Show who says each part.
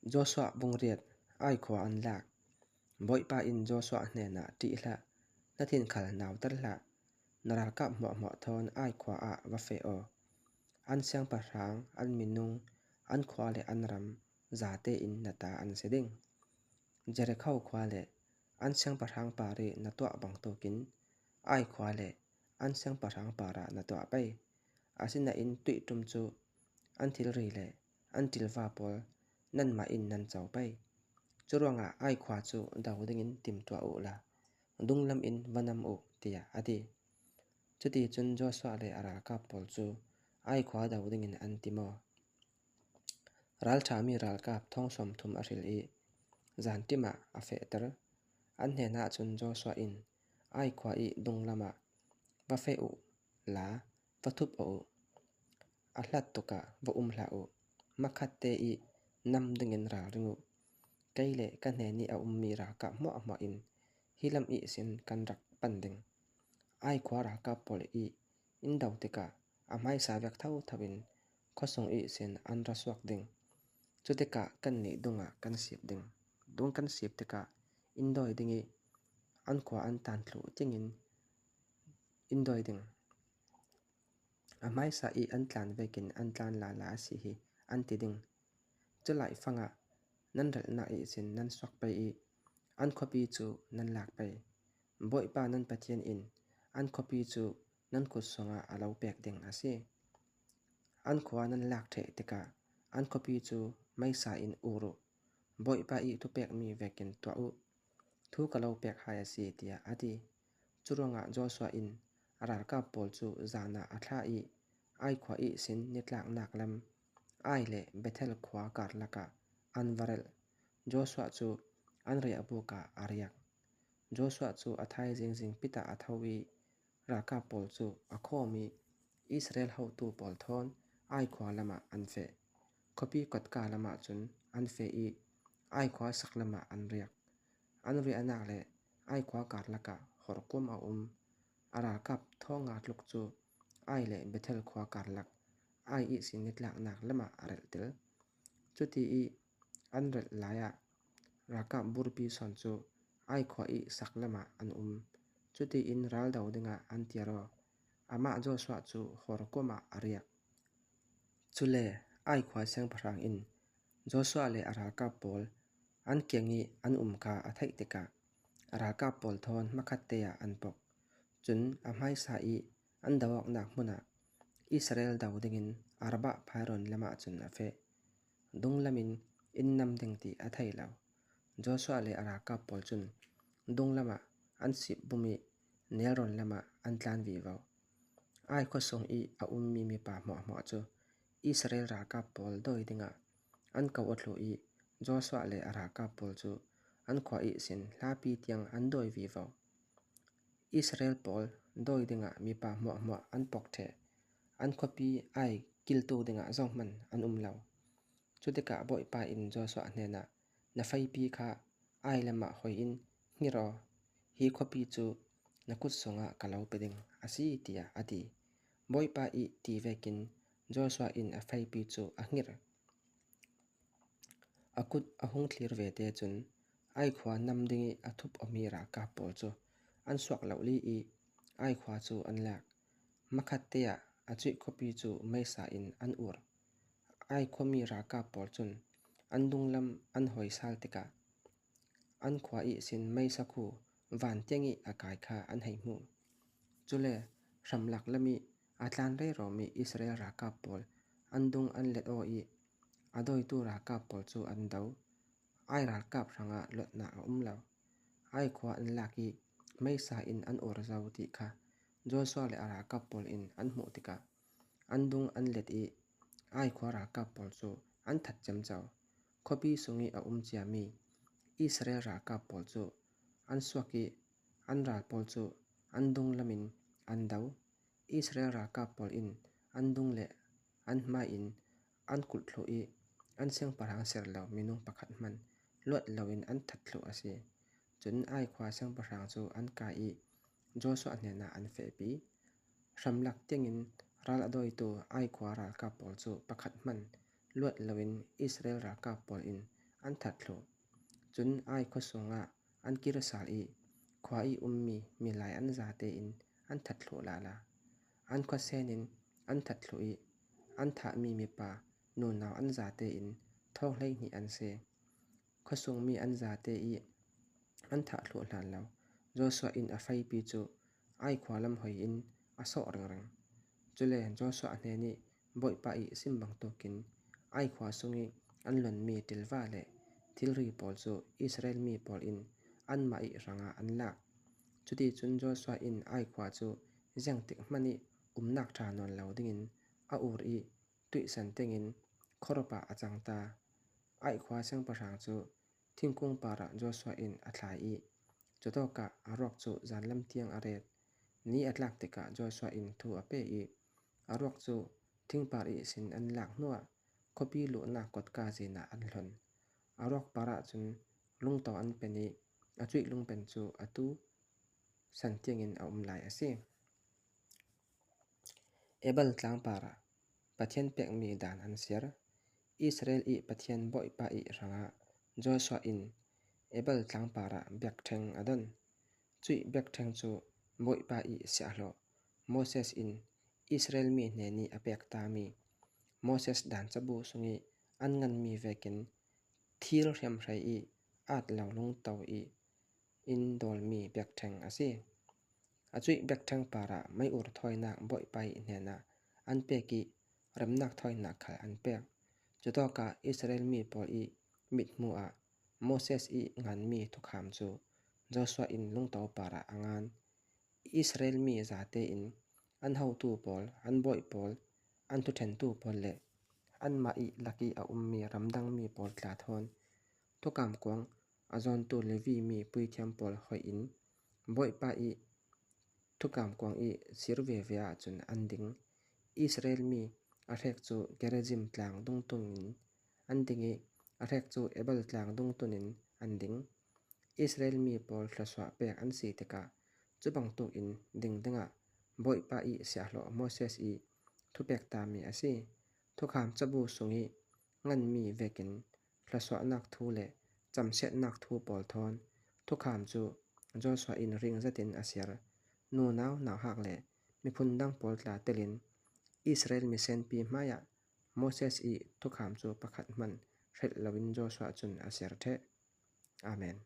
Speaker 1: Joshua bung riat Ai khua an lak. Bawipa in Joshua hnenah ṭih hlah, na thin khal nauter hlah. Na ralkap hmuahhmuah thawn Ai khua ah va feh aw. An siangpahrang, an minung, an khua le an ram zate in na ta an si ding. Jerikho khua le an siangpahrang par i na tuah bantukin Ai khua le an siangpahrang par ah na tuah pei. Asinain tuihṭum cu an thilri le an ṭilva pawl nanmah in nan co pei. Curuangah Ai khua cu do dingin timtuah u law dunglam in va nam u, tiah a ti. Cuticun Joshua le a ralkap pawl cu Ai khua do dingin an ti maw? Ralṭhami ralkap thong 30 a hril i zanṭim ah a fehter. An hnenah cun Joshua in Ai khua i dunglam ah va feh u la va thup u. A hlat tuk ah va um hlah u. Hmakhatte i nam dingin ralring u. Kei le ka hnen i a ummi ralkap hmuahhmuah in hi lam ihsin kan rak panh ding. Ai khua ralkap pawl i inn do tikah a hmaisa vek thotho in khuasung ihsin an ra suak ding. Cu tikah kannih dung ah kan sip ding. Dung kan sip tikah inn dawi ding i an khua an tan thlu tingin inn dawi ding. A hmaisa i an tlan vekin an tlan lala a si hi an ti ding. Cu laifang ah nan relhnak ihcun nan suak pei i an khuapi cu nan lak pei. Bawipa nan Pathian in an khuapi cu nan kut sungah a lo pek ding a si. An khua nan lak ṭheh tikah an khuapi cu meisa in ur u. Bawipa i thupekmi vekin tuah u. Thu ka lo pek hai a si, tiah a ti. Curuangah Joshua in a ralkap pawl cu zan ah a thlah i Ai khua ihsin nitlaknak lam Ai le Bethel khua karlak ah an va relh. Joshua cu an riahbuk ah a riak. Joshua cu a thaizing zingpit ah a tho i ralkap pawl cu a khawm i Israel haotu pawl thawn Ai khua lam ah an feh. Khuapi kotka lam ah cun an feh i Ai khua sak lam ah an riak. An riahnak le Ai khua karlak ah horkuam a um. A ralkap thawnga tluk cu Ai le Bethel khua karlak Ai ihsin nitlaknak lam ah a relh tel. Cuti i an relh lai ah ralkap burpi sawn cu Ai khua i sak lam ah an um. Cutiin raldo dingah an tiaro. Amah Joshua cu horkuam ah a riak. Cule Ai khua siangpahrang in Joshua le a ralkap pawl an kiang i an um kha a theih tikah a ralkap pawl thawn hmakhatte ah an pok. Cun a hmaisa i an doh awknak hmun ah Israel do dingin Arabah phairawn lam ah cun a feh. Dunglam in inn nam ding ti a thei lo. Joshua le a ralkap pawl cun dunglam ah an sip bum i nelrawn lam ah an tlan vivo. Ai khua sung i a ummi mipa hmuahhmuah cu Israel ralkap pawl dawi dingah an ko a thlu i Joshua le a ralkap pawl cu an khua ihsin hlapi tiang an dawi vivo. Israel pawl dawi dingah mipa hmuahhmuah an pok ṭheh. An khuapi ai kiltu dingah zohhmanh an um lo. Cu tikah Bawipa in Joshua hnenah, Na feipi kha ai lam ah hoi in hngir aw, hi khuapi cu na kut sungah ka lo pe ding a si, tiah a ti. Bawipa i ti vekin Joshua in a feipi cu a hngirh. A kut a hung thlir vete cun Ai khua nam ding i a thup omi ralkap pawl cu an suak lo li i Ai khua cu an lak. Hmakhatte ah a cuih khuapi cu meisa in an ur. Ai khuami ralkap pawl cun an dunglam an hoi sal tikah an khua ihsin meisa khu van tiang i a kai kha an hei hmuh. Cule hramlak lam i a tlan reromi Israel ralkap pawl an dung an let aw i a dawitu ralkap pawl cu an do. Ai ralkap hrangah luatnak a um lo. Ai khua an lak i meisa in an ur zau ti kha Joshua le a ralkap pawl in an hmuh tikah an dung an let i Ai khua ralkap pawl cu an that ciamco. Khuapi sung i a um ciami Israel ralkap pawl cu an suak i an ral pawl cu an dung lam in an do. Israel ralkap pawl in an dung le an hmai in an kulh thlu i an siangpahrang ser lo minung pakhat hmanh luat loin an that thlu a si. Cun Ai khua siangpahrang cu an kai i Joshua hnenah an fehpi. Hramlak tiangin ral a dawitu Ai khua ralkap pawl cu pakhat hmanh luat loin Israel ralkap pawl in an that thlu. Cun Ai khua sungah an kir sal i khua i ummi milai an zate in an that thlu lala. An khuasen in an that thlu i an thahmi mipa nunau an zate in thong 12 an si. Khuasungmi an zate i an thah thlu hlan lo Joshua in a feipi cu Ai khua lam hoi in a sawh ringring. Cule Joshua hnen i Bawipa i sim bantukin Ai khua sung i an lonmi ṭilva le thilri pawl cu Israel mi pawl in anmah i hrangah an lak. Cuticun Joshua in Ai khua cu ziangtik hmanh i umnak ṭha nawn lo dingin a ur i tuihsan tengin khuarup ah a cang ta. Ai khua siangpahrang cu thingkung par ah Joshua in a thlai i cutawk ah a ruak cu zanlam tiang a ret. Ni a tlak tikah Joshua in thu a pe i a ruak cu thingpar ihsin an lak hnuah khuapi luhnak kotka zin ah an hlonh. A ruak par ah cun lungto an pen i a cuih lungpen cu atu san tiangin a um lai a si. Ebal tlangpar ah Pathian pekmi dan an ser. Israel i Pathian Bawipa i hrangah Joshua in Ebal tlangpar ah biakṭheng a don. Cuih biakṭheng cu Bawipa i siahhlawh Moses in Israel mi hna nih a pek tami Moses dan cabu sung i an nganmi vekin thir hriamhrei i at lo lungto i in dawlmi biakṭheng a si. A cuih biakṭheng par ah meiur thawinak Bawipa i hnenah an pek i remnak thawinak khal an pek. Cutawk ah Israel mi pawl i mithmuh ah Moses i nganmi thukham cu Joshua in lungto par ah a ngan. Israel mi zate in an hotu pawl, an bawi pawl, an thuṭhentu pawl le anmah i lak i a ummi ramdangmi pawl tla thawn. Thukam kuang a zawntu Levi mi puithiam pawl hoih in Bawipa i thukam kuang i sir veve ahcun an ding. Israel mi a hrek cu Gerizim tlang dungtung in an ding i a hrek cu Ebal tlang dungtun in an ding. Israel mi pawl thluachuah pek an si tikah cu bantukin ding dingah Bawipa i siahhlawh Moses i thupek tami a si. Thukham cabu sung i nganmi vekin thluachuahnak thu le camsiatnak thu pawl thawn thukham cu Joshua in ringzat in a ser. Nunau nauhak le miphun dang pawl tla telin Israel misenpi hmaiah Moses i thukham cu pakhat hmanh hrelh loin Joshua cun a ser ṭheh. Amen.